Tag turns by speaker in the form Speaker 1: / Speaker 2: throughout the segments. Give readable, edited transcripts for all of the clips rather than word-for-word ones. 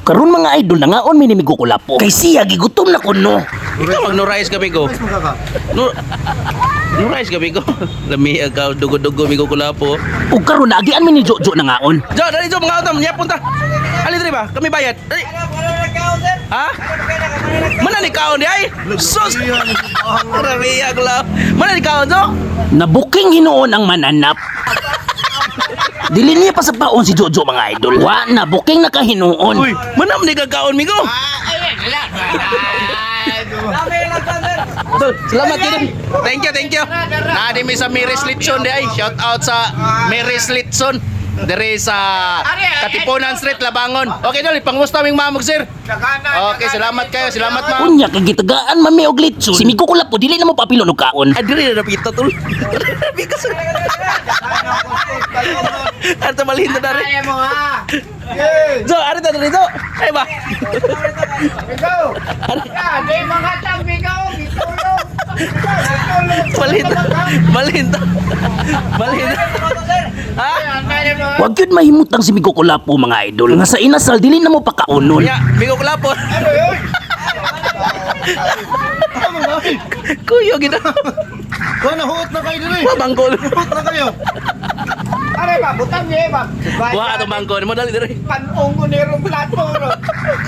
Speaker 1: Karon, mga idol, nangaon mi ni Migo Kulapo. Kay siya gigutom na kuno.
Speaker 2: Ikaw mag no rice kami ko. No, no rice kami ko. Lami ka dugo-dugo, Migo Kulapo.
Speaker 1: Ug karon naagian mi ni Jojo nangaon.
Speaker 2: Jo, dali Jo, mga utam, niya punta. Ali diri ba? Kami bayad. Dali. Ha? Mana ni kaon di ay? Sus. Grabe ya kula. Mana ni kaon, Jo?
Speaker 1: Nabuking hinuon ang mananap. Dili niya pasapaon si Jojo, mga idol. Wa na buking na kahinuon.
Speaker 2: Uy, mana man ni kakaon, Migo? Tol, salamat yun. Thank you, thank you. Naadi mi sa Miris Litson di ay. Shout out sa Miris Litson. Dere sa Katipunan Street, Labangon. Okay, dol, pangusta ming mamog, sir. Okay, salamat kayo. Salamat, ma'am.
Speaker 1: Unya kay gitagaan man mi og litson. Si Migo Kulapo dili na mo paapilon og kaon.
Speaker 2: Ah, diri na napita, tol. Because Arta malhin na dari. Jo, ari ta diri, Jo. Ay ba? Malhin ta. Malhin ta. Malhin ta. Ha?
Speaker 1: Wag gyud mahimutang si Migo Kulapo, mga idol. Nga sa inasal dili na mo pakaunon.
Speaker 2: Ya, Migo Kulapo. Kuyo gina.
Speaker 3: Kuha na, huot na kayo diri.
Speaker 2: Wa bangkol.
Speaker 3: Huot na kayo.
Speaker 4: Are ba, butang niya ba?
Speaker 2: Wa atong bangkol mo dali diri.
Speaker 4: Panong ko nirong plato ro.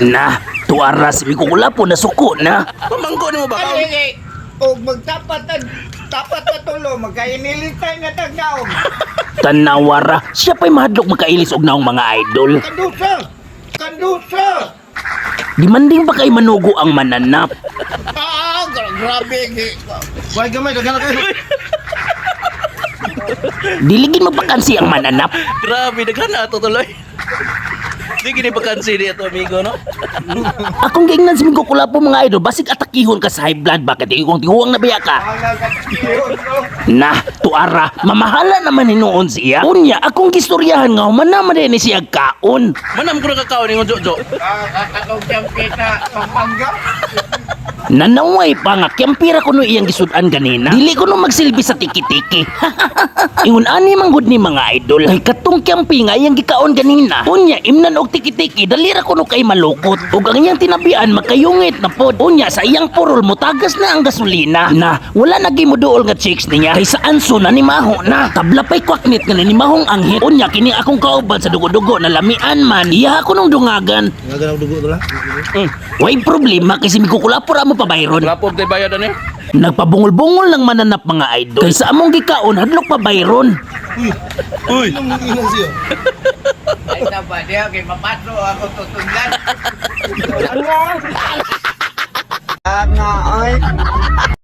Speaker 1: Na, tuara si Migo Kulapo na suko na.
Speaker 2: Wa bangko nimo ba?
Speaker 4: Ay, ay, og magtapat ang tapat na tulo, magkainilitay nga tagnaom.
Speaker 1: Tanawara, siya pa'y mahadlok makailis og naong, mga idol.
Speaker 4: Kandusa! Kandusa!
Speaker 1: Demanding pa kay manugo ang mananap.
Speaker 4: Ah, grabe.
Speaker 3: Kuha gamay, daghan na kayo.
Speaker 1: Diligin magpakansi ang mananap.
Speaker 2: Grabe, daghan na ato tuloy. Di gini pakansi di ato, amigo, no?
Speaker 1: Akong giingnan si Migo Kulapo, mga idol, basig atakihon ka sa high blood bakit kung tihuang nabiya ka.
Speaker 4: Ang nagkatiyon ko.
Speaker 1: Na, tuara, mamahala naman hinuon siya. Unya, akong gistoryahan nga humana man din ni siya kaon.
Speaker 2: Manam ko nakakaon ingon Jojo.
Speaker 4: Ah, katong siyang kita, Pampanga.
Speaker 1: Nanaway pa nga kempira kuno iyang gisudan ganina. Dili kuno magsilbi sa tiki-tiki. Ingon ani man gud ni, mga idol. Kay katong kempi nga iyang gikaon ganina. Unya imnan og tiki-tiki, dali ra kuno kay malukot. Ug ang iyang tinabian magkayungit na pod. Unya sa iyang purol motagas na ang gasolina. Na wala na gimuduol nga chicks niya. Kay sa anso na ni maho na. Tabla pay kwaknit nga ni mahong anghit. Unya kini akong kauban sa dugo-dugo na lamian man. Iya ako nung dungagan.
Speaker 3: Nga ganang dugo to lang.
Speaker 1: Way problema kay si Migo Kulapo ra mo pabayron.
Speaker 2: Wala po tayo bayad ani.
Speaker 1: Nagpabungol-bungol ng mananap, mga idol. Kaysa among gikaon, hadlok pa bayron.
Speaker 3: Uy,
Speaker 2: Uy,
Speaker 3: anong inang siya?
Speaker 4: Ay, taba niya, kay mapatro ako tutungan. Ano? Nga, ay.